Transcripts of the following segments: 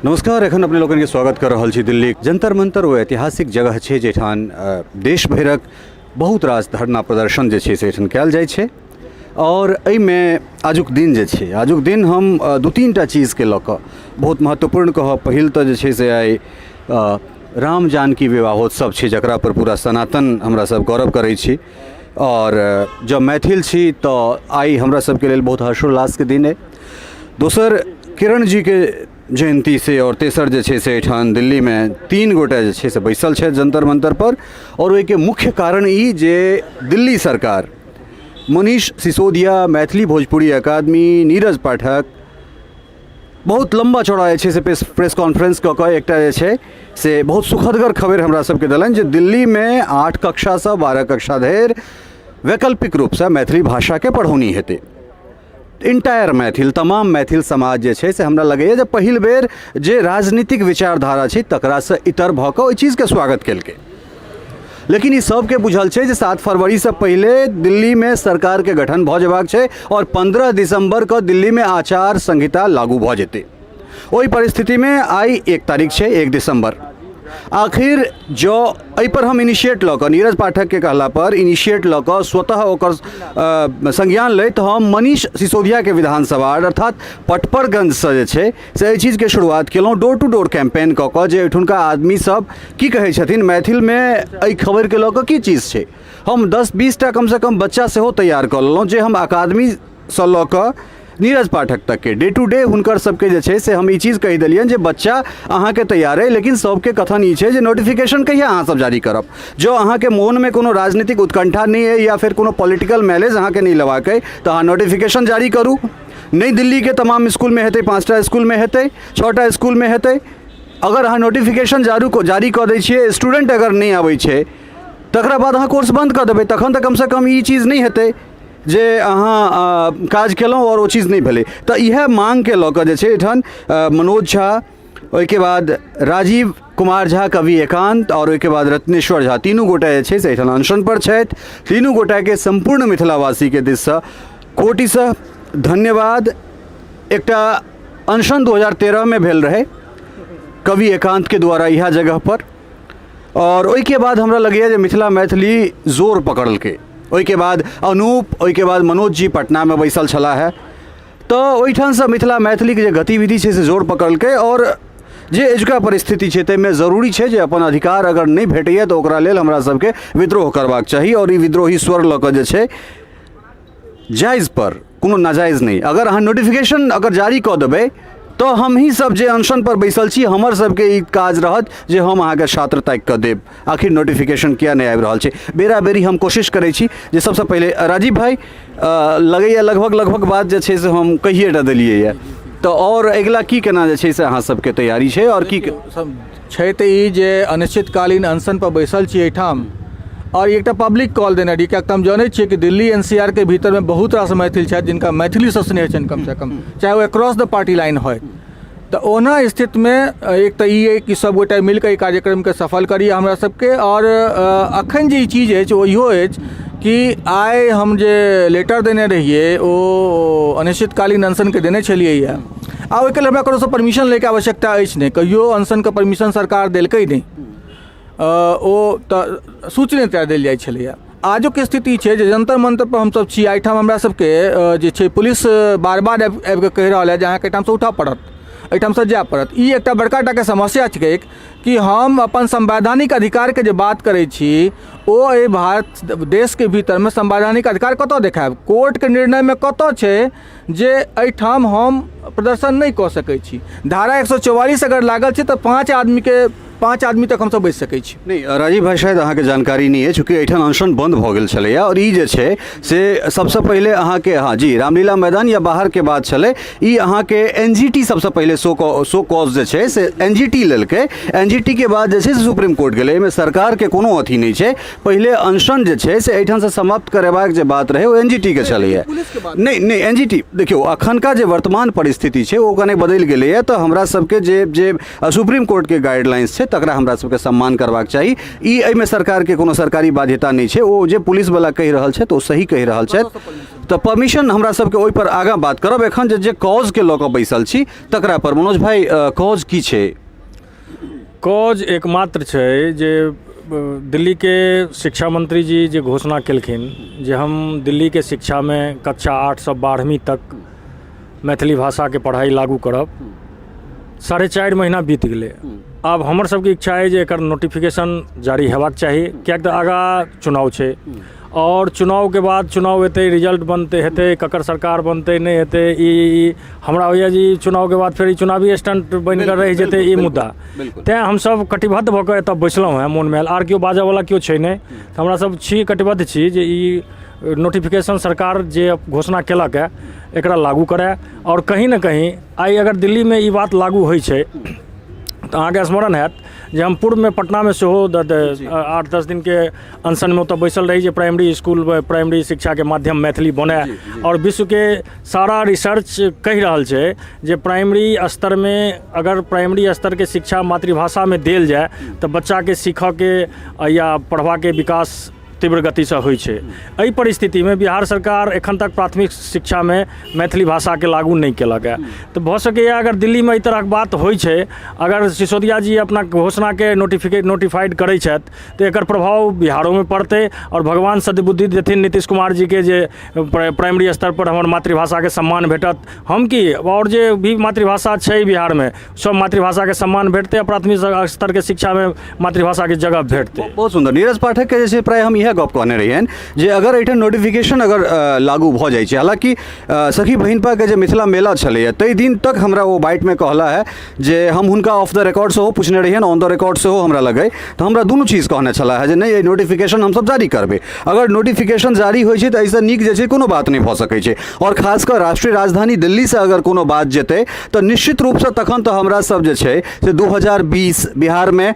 नमस्कार, एखन अपने लोकनिके स्वागत कर रहल छी दिल्ली जंतर मंतर। ओ ऐतिहासिक जगह छै जाहिठाम देश भरिक बहुत रास धरना प्रदर्शन जे छै से एहिठाम कयल जाइ छै। आओर एहिमे आजुक दिन जे छै, आजुक दिन हम दू तीन टा चीजके लऽ कऽ बहुत महत्वपूर्ण कहब। पहिल तऽ जे छै से आइ राम जानकी विवाहोत्सव छै, जकरा पर पूरा सनातन हमरा सब गौरव करै छी। आओर जँ मैथिल छी तऽ आइ हमरा सबके लेल बहुत हर्षोल्लासके दिन अइ। दोसर किरण जीके जयन्ती से, आओर तेसर जे छै से एहिठाम दिल्लीमे तीन गोटे जे छै से बैसल छथि जन्तर मन्तर पर। आओर ओहिके मुख्य कारण ई जे दिल्ली सरकार मनीष सिसोदिया, मैथिली भोजपुरी अकादमी, नीरज पाठक बहुत लम्बा चौड़ा जे छै से प्रेस प्रेस कॉन्फ्रेंस कऽ कऽ एकटा जे छै से बहुत सुखदगर खबरि हमरा सबके देलनि जे दिल्लीमे 8 कक्षासँ 12 कक्षा धरि वैकल्पिक रूपसँ मैथिली भाषाके पढ़ौनी हेतै। इन्टायर मैथिल, तमाम मैथिल समाज जे छै से हमरा लगैए जे पहिल बेर जे राजनीतिक विचारधारा छै तकरासँ इतर भऽ कऽ ओहि चीजके स्वागत केलकै। लेकिन ई सबके बुझल छै जे 7 फरवरीसँ पहिले दिल्लीमे सरकारके गठन भऽ जेबाक छै आओर 15 दिसम्बरके दिल्लीमे आचार संहिता लागू भऽ जेतै। ओहि परिस्थितिमे आइ 1 तारीख छै, 1 दिसम्बर। आखिर जँ एहिपर हम इनिशिएट लऽ कऽ नीरज पाठकके कहलापर इनिशिएट लऽ कऽ स्वतः ओकर संज्ञान लैत हम मनीष सिसोदियाके विधानसभा अर्थात पटपरगंजसँ जे छै से एहि चीजके शुरुआत केलहुँ, डोर टू डोर कैम्पेन कऽ कऽ जे एहिठुनका आदमीसभ की कहै छथिन, मैथिलमे एहि खबरिके लऽ कऽ की चीज छै। हम 10-20 टा कमसँ कम बच्चा सेहो तैयार कऽ लेलहुँ जे हम अकादमीसँ लऽ कऽ नीरज पाठक तकके डे टू डे हुनकर सबके जे छै से हम ई चीज कहि देलियनि जे बच्चा अहाँके तैयार अइ, लेकिन सबके कथन ई छै जे नोटिफिकेशन कहिया अहाँ सब जारी करब। जँ अहाँके मोनमे कोनो राजनीतिक उत्कंठा नहि अइ या फेर कोनो पॉलिटिकल माइलेज अहाँके नहि लेबाक अइ तऽ अहाँ नोटिफिकेशन जारी करू। नहि दिल्लीके तमाम इसकुलमे हेतै, 5टा इसकुलमे हेतै, 6टा इसकुलमे हेतै। अगर अहाँ नोटिफिकेशन जारी कऽ दै छियै, स्टूडेंट अगर नहि आबै छै तकरा बाद अहाँ कोर्स बन्द कऽ देबै, तखन तऽ कमसँ कम ई चीज नहि हेतै जे अहाँ काज केलहुँ आओर ओ चीज नहि भेलै। तऽ इएह माँगके लऽ कऽ जे छै एहिठाम मनोज झा, ओहिके बाद राजीव कुमार झा, कवि एकान्त आओर ओहिके बाद रत्नेश्वर झा, तीनू गोटा जे छै से एहिठाम अनशन पर छथि। तीनू गोटाके सम्पूर्ण मिथिलावासीके दिससँ कोटिसँ धन्यवाद। एकटा अनशन 2013मे भेल रहै कवि एकान्तके द्वारा इएह जगहपर, आओर ओहिके बाद हमरा लगैए जे मिथिला मैथिली जोर पकड़लकै। ओहिके बाद अनूप, ओहिके बाद मनोज जी पटनामे बैसल छलाह हे, तऽ ओहिठामसँ मिथिला मैथिलीके जे गतिविधि छै से जोर पकड़लकै। आओर जे एजुका परिस्थिति छै ताहिमे जरूरी छै जे अपन अधिकार अगर नहि भेटैए तऽ ओकरा लेल हमरा सबके विद्रोह करबाक चाही। आओर ई विद्रोही स्वर लऽ कऽ जे छै जायज पर, कोनो नाजायज नहि, अगर अहाँ नोटिफिकेशन अगर जारी कऽ देबै तऽ हमही सब जे अनशन पर बैसल छी हमर सबके ई काज रहत जे हम अहाँके छात्र ताकि कऽ देब। आखिर नोटिफिकेशन किया नहि आबि रहल छै? बेरा बेरी हम कोशिश करै छी जे सबसँ पहिले राजीव भाइ, लगैए लगभग लगभग बात जे छै से हम कहिए टा देलियै यऽ, तऽ आओर अगिला की केना जे छै से अहाँ सबके तैयारी छै आओर की सब छै? तऽ ई जे अनिश्चितकालीन अनशन पर बैसल छी एहिठाम, आओर एकटा पब्लिक कॉल देने रही, किएक तऽ हम जनै छियै कि दिल्ली NCR के भीतरमे बहुत रास मैथिल छथि जिनका मैथिलीसँ स्नेह छनि, कमसँ कम चाहे ओ एक्रॉस द पार्टी लाइन होय। तऽ ओना स्थितिमे एक तऽ ई अइ कि सभगोटे मिलकऽ एहि कार्यक्रमके सफल करी हमरा सबके। आओर अखन जे ई चीज अछि ओ इहो अछि कि आइ हम जे लेटर देने रहियै ओ अनिश्चितकालीन अनशनके देने छलियै यऽ, आ ओहिके लेल हमरा ककरोसँ परमिशन लैके आवश्यकता अछि नहि। कहियो अनशनके परमिशन सरकार देलकै नहि, ओ तऽ सूचने टा देल जाइ छलैए। आजुक स्थिति छै जे जन्तर मन्तर पर हमसभ छी, एहिठाम हमरा सबके जे छै पुलिस बार बार आबि कऽ कहि रहल हइ जे अहाँके एहिठामसँ उठऽ पड़त, एहिठामसँ जाय पड़त। ई एकटा बड़का टाके समस्या छै कि हम अपन संवैधानिक अधिकारके जे बात करै छी ओ एहि भारत देशके भीतरमे संवैधानिक अधिकार कतऽ देखायब? कोर्टके निर्णयमे कतऽ छै जे एहिठाम हम प्रदर्शन नहि कऽ सकै छी? धारा 144 अगर लागल छै तऽ 5 आदमी तक हमसब बैसि सकै छी। नहि राजीव भाई, शायद अहाँके जानकारी नहि अछि, चूँकि एहिठाम अनशन बंद भऽ गेल छलैए। आओर ई जे छै से सबसँ पहिले अहाँके, हँ जी, रामलीला मैदान या बाहरके बात छलै ई। अहाँके NGT सबसँ पहिले शो कॉज जे छै से NGT लेलकै। NGT के बाद जे छै से सुप्रीम कोर्ट गेलै। एहिमे सरकारके कोनो अथी नहि छै। पहिले अनशन जे छै से एहिठामसँ समाप्त करेबाक जे बात रहै ओ NGT के छलैए। नहि नहि, NGT, देखियौ अखनका जे वर्तमान परिस्थिति छै ओ कने बदलि गेलैए। तऽ हमरा सबके जे जे सुप्रीम कोर्टके गाइडलाइंस छै तकरा हमरा सबके सम्मान करबाक चाही। ई एहिमे सरकारके कोनो सरकारी बाध्यता नहि छै। ओ जे पुलिसवला कहि रहल छथि ओ सही कहि रहल छथि। तऽ परमिशन हमरा सबके ओहिपर आगाँ बात करब। एखन जे कॉजके लऽ कऽ बैसल छी तकरा पर मनोज भाइ, कॉज की छै? कॉज एकमात्र छै जे दिल्लीके शिक्षा मंत्री जी जे घोषणा केलखिन जे हम दिल्लीके शिक्षामे कक्षा 8सँ 12वीं तक मैथिली भाषाके पढ़ाइ लागू करब। 4.5 महीना बीत गेलै। आब हमर सबके इच्छा अइ जे एकर नोटिफिकेशन जारी हेबाक चाही, किएक तऽ आगाँ चुनाव छै आओर चुनावके बाद चुनाव एतै, रिजल्ट बनतै, हेतै, ककर सरकार बनतै, नहि हेतै, ई हमरा होइए जे ई चुनावके बाद फेर ई चुनावी स्टंट बनि कऽ रहि जेतै ई मुद्दा। तैँ हमसब कटिबद्ध भऽ कऽ एतऽ बैसलहुँ हेँ। मोनमे आयल, आर केओ बाजऽवला केओ छै नहि, तऽ हमरा सब छी कटिबद्ध छी जे ई नोटिफिकेशन सरकार जे घोषणा केलक हँ एकरा लागू करय। आओर कहीं ने कहीं आइ अगर दिल्लीमे ई बात लागू होइ छै तऽ अहाँके स्मरण हैत जे हम पूर्वमे पटनामे सेहो 8-10 दिनके अनशनमे ओतऽ बैसल रही जे प्राइमरी इसकुल प्राइमरी शिक्षाके माध्यम मैथिली बनय। आओर विश्वके सारा रिसर्च कहि रहल छै जे प्राइमरी स्तरमे अगर प्राइमरी स्तरके शिक्षा मातृभाषामे देल जाय तऽ बच्चाके सीखऽके या पढ़बाके विकास तीव्र गतिसँ होइ छै। एहि परिस्थितिमे बिहार सरकार एखन तक प्राथमिक शिक्षामे मैथिली भाषाके लागू नहि केलक हँ। तऽ भऽ सकैए अगर दिल्लीमे एहि तरहक बात होइ छै, अगर सिसोदिया जी अपना घोषणाके नोटिफाइड करै छथि तऽ एकर प्रभाव बिहारोमे पड़तै। आओर भगवान सद्बुद्धि देथिन नीतीश कुमार जीके जे प्राइमरी स्तरपर हमर मातृभाषाके सम्मान भेटत। हम की आओर जे भी मातृभाषा छै बिहारमे सब मातृभाषाके सम्मान भेटतै आ प्राथमिक स्तरके शिक्षामे मातृभाषाके जगह भेटतै। बहुत सुन्दर। नीरज पाठकके जे छै प्राय हम इएह गप कहने रहियनि जे अगर एहिठाम नोटिफिकेशन अगर लागू भऽ जाइ छै, हालाँकि सखी बहिनपाके जे मिथिला मेला छलैए ताहि दिन तक हमरा ओ बाइटमे कहला है जे हम हुनका ऑफ the record सेहो पुछने रहियनि, ऑन the record सेहो हमरा लगै तऽ हमरा दुनू चीज कहने छलाह है जे नहि, एहि नोटिफिकेशन हमसब जारी करबै। अगर नोटिफिकेशन जारी होइ छै तऽ एहिसँ नीक जे छै कोनो बात नहि भऽ सकै छै। आओर खास कऽ राष्ट्रीय राजधानी दिल्लीसँ अगर कोनो बात जेतै तऽ निश्चित रूपसँ तखन तऽ हमरा सब जे छै से 2020 बिहारमे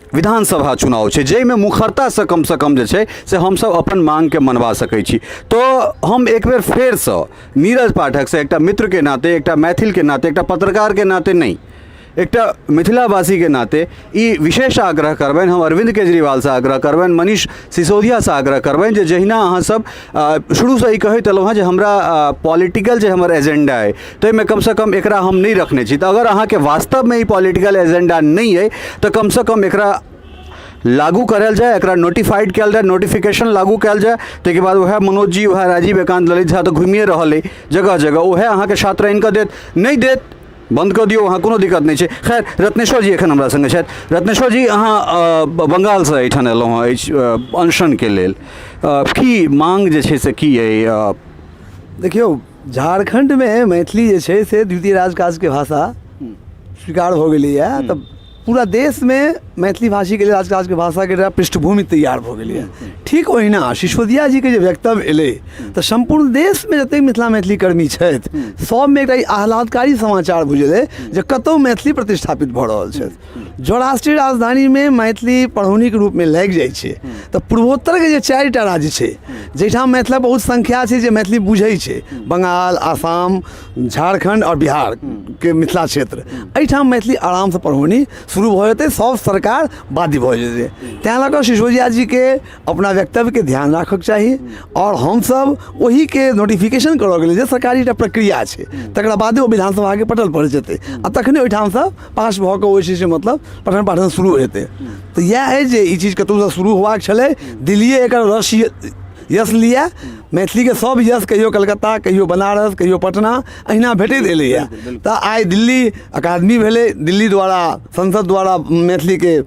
विधानसभा चुनाव छै जाहिमे मुखरतासँ कमसँ कम जे छै से हमसब अपन माँगके मनवा सकै छी। तऽ हम एक बेर फेरसँ नीरज पाठकसँ एकटा मित्रके नाते, एकटा मैथिलके नाते, एकटा पत्रकारके नाते नहि, एकटा मिथिलावासीके नाते ई विशेष आग्रह करबनि, हम अरविन्द केजरीवालसँ आग्रह करबनि, मनीष सिसोदियासँ आग्रह करबनि जे जहिना अहाँसब शुरूसँ ई कहैत एलहुँ हँ जे हमरा पॉलिटिकल जे हमर एजेंडा अइ ताहिमे कमसँ कम एकरा हम नहि रखने छी, तऽ अगर अहाँके वास्तवमे ई पॉलिटिकल एजेंडा नहि अइ तऽ कमसँ कम एकरा लागू करल जाय, एकरा नोटिफाइड कयल जाय, नोटिफिकेशन लागू कयल जाय। ताहिके बाद वएह मनोज जी, वएह राजीव एकान्त, ललित झा तऽ घुमिए रहल अइ जगह जगह, वएह अहाँके छात्र आनि कऽ देत, नहि देत बन्द कऽ दियौ अहाँ, कोनो दिक्कत नहि छै। खैर, रत्नेश्वर जी एखन हमरा सङ्गे छथि। रत्नेश्वर जी, अहाँ बंगालसँ एहिठाम एलहुँ हँ एहि अनशनके लेल, की माँग जे छै से की अइ? देखियौ, झारखण्डमे मैथिली जे छै से द्वितीय राजकाजके भाषा स्वीकार भऽ गेलैए, तऽ पूरा देशमे मैथिली भाषीके लेल राजकाजके भाषाके एकटा पृष्ठभूमि तैयार भऽ गेलैए। ठीक ओहिना सिसोदिया जीके जे वक्तव्य एलै तऽ सम्पूर्ण देशमे जतेक मिथिला मैथिली कर्मी छथि सबमे एकटा ई आह्लादकारी समाचार बुझेलै जे कतहु मैथिली प्रतिष्ठापित भऽ रहल छथि। जँ राष्ट्रीय राजधानीमे मैथिली पढ़ौनीके रूपमे लागि जाइ छै तऽ पूर्वोत्तरके जे 4टा राज्य छै जाहिठाम मिथिला बहुत संख्या छै जे मैथिली बुझै छै, बंगाल, आसाम, झारखण्ड आओर बिहारके मिथिला क्षेत्र, एहिठाम मैथिली आरामसँ पढ़ौनी शुरू भऽ जेतै, सब सरकार बाध्य भऽ जेतै। तैँ लऽ कऽ सिसोदिया जीके अपना वक्तव्यके ध्यान राखऽके चाही आओर हमसब ओहिके नोटिफिकेशन करऽके लेल जे सरकारी एकटा प्रक्रिया छै तकरा बादे ओ विधानसभाके पटल पर जेतै आ तखने ओहिठामसँ पास भऽ कऽ ओ जे छै से मतलब पठन पाठन शुरू हेतै। तऽ इएह अछि जे ई चीज कतहुसँ शुरू होबाक छलै। दिल्लिए एकर रस यश लिअ, मैथिलीके सब यश कहियो कलकत्ता, कहियो बनारस, कहियो पटना, अहिना भेटैत एलैए। तऽ आइ दिल्ली अकादमी भेलै, दिल्ली द्वारा संसद द्वारा मैथिलीके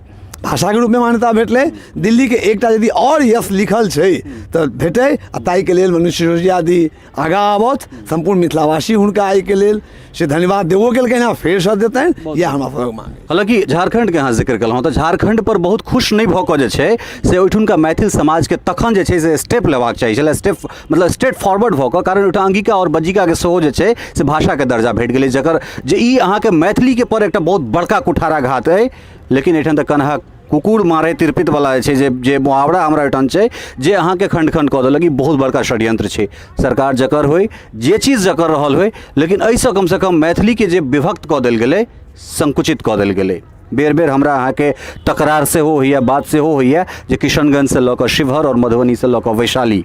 भाषाके रूपमे मान्यता भेटलै। दिल्लीके एकटा यदि आओर यश लिखल छै तऽ भेटै आ ताहिके लेल मनीष सिसोदिया जी आगाँ आबथि। सम्पूर्ण मिथिलावासी हुनका एहिके लेल से धन्यवाद देबो केलकनि हँ, फेरसँ देतनि, इएह हमरा सभक मांग। हालाँकि झारखण्डके अहाँ जिक्र केलहुँ तऽ झारखण्ड पर बहुत खुश नहि भऽ कऽ जे छै से ओहिठुनका मैथिल समाजके तखन जे छै से स्टेप लेबाक चाही छलै, स्टेप मतलब स्ट्रेट फॉरवर्ड भऽ कऽ, कारण ओहिठाम अंगिका आओर बज्जिकाके सेहो जे छै से भाषाके दर्जा भेट गेलै, जकर जे ई अहाँके मैथिलीके पर एकटा बहुत बड़का कुठाराघात अइ। लेकिन एहिठाम तऽ कन्हा कुकुर मारै तिरपितवला जे छै जे मुहावरा हमरा ओहिठाम छै जे अहाँके खण्ड खण्ड कऽ देलक। ई बहुत बड़का षड्यंत्र छै, सरकार जकर होइ, जे चीज जकर रहल होइ, लेकिन एहिसँ कमसँ कम मैथिलीके जे विभक्त कऽ देल गेलै, संकुचित कऽ देल गेलै। बेर बेर हमरा अहाँके तकरार सेहो होइए, बात सेहो होइए जे किशनगंजसँ लऽ कऽ शिवहर आओर मधुबनीसँ लऽ कऽ वैशाली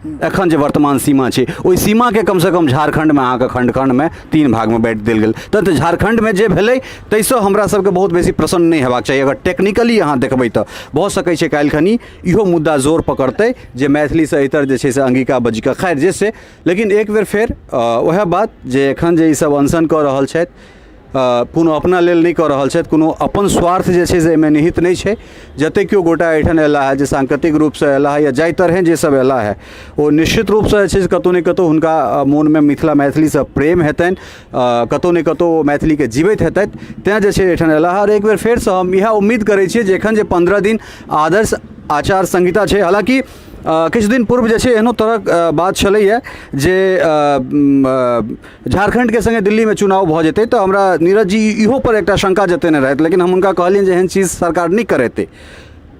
एखन जे वर्तमान सीमा छै, ओहि सीमाके कमसँ कम झारखण्डमे अहाँके खण्ड खण्डमे 3 भागमे बाँटि देल गेल। तऽ झारखण्डमे जे भेलै ताहिसँ हमरा सबके बहुत बेसी प्रसन्न नहि हेबाक चाही। अगर टेक्निकली अहाँ देखबै तऽ भऽ सकै छै काल्हि खनी इहो मुद्दा जोर पकड़तै जे मैथिलीसँ इतर जे छै से अंगिका बज्जिका, खैर जे से। लेकिन एक बेर फेर वएह बात जे एखन जे ईसब अनशन कऽ रहल छथि, कोनो अपना लेल नहि कऽ रहल छथि, कोनो अपन स्वार्थ जे छै से एहिमे निहित नहि छै। जतेक केओ गोटा एहिठाम अयला हे, जे सांकेतिक रूपसँ अयला हे या जाहि तरहेँ जे सब अयला हे, ओ निश्चित रूपसँ जे छै से कतहु ने कतहु हुनका मोनमे मिथिला मैथिलीसँ प्रेम हेतनि, कतहु ने कतहु ओ मैथिलीके जीबैत हेतथि, तैँ जे छै एहिठाम अयला हे। आओर एक बेर फेरसँ हम इएह उम्मीद करै छियै जे एखन जे 15 दिन आदर्श आचार संहिता छै, हालाँकि किछु दिन पूर्व जे छै एहनो तरहक बात छलैए जे झारखण्डके सङ्गे दिल्लीमे चुनाव भऽ जेतै, तऽ हमरा नीरज जी इहो पर एकटा शङ्का जतेने रहथि, लेकिन हम हुनका कहलियनि जे एहन चीज सरकार नहि करेतै।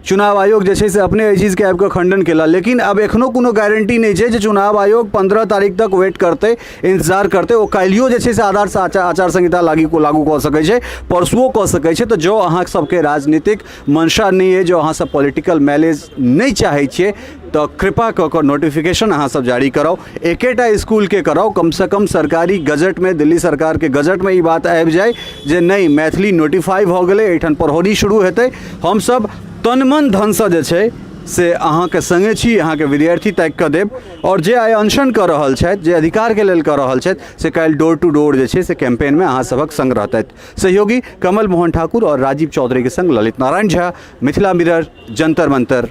चुनाव आयोग जे छै से अपने एहि चीजके आबि कऽ खण्डन केला, लेकिन आब एखनो कोनो गारंटी नहि छै जे चुनाव आयोग 15 तारीख तक वेट करतै, इन्तजार करतै। ओ काल्हियो जे छै से आदर्श आचार संहिता लागू कऽ सकै छै, परसुओ कऽ सकै छै। तऽ जँ अहाँ सबके राजनीतिक मंशा नहि अइ, जँ अहाँ सब पॉलिटिकल मैलेज नहि चाहै छियै, तऽ कृपा कऽ कऽ नोटिफिकेशन अहाँ सब जारी कराउ, एकेटा इसकुलके कराउ, कमसँ कम सरकारी गजटमे, दिल्ली सरकारके गजटमे ई बात आबि जाय जे नहि, मैथिली नोटिफाइ भऽ गेलै, एहिठाम पढ़ौनी शुरू हेतै। हमसब तन मन धनसँ जे छै से अहाँके सङ्गे छी, अहाँके विद्यार्थी ताकि कऽ देब। आओर जे आइ अनशन कऽ रहल छथि, जे अधिकारके लेल कऽ रहल छथि, से काल्हि डोर टू डोर जे छै से कैंपेनमे अहाँ सभक सङ्ग रहतथि। सहयोगी कमल मोहन ठाकुर आओर राजीव चौधरीके सङ्ग ललित नारायण झा, मिथिला मिरर, जंतर मंतर,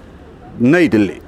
नई दिल्ली।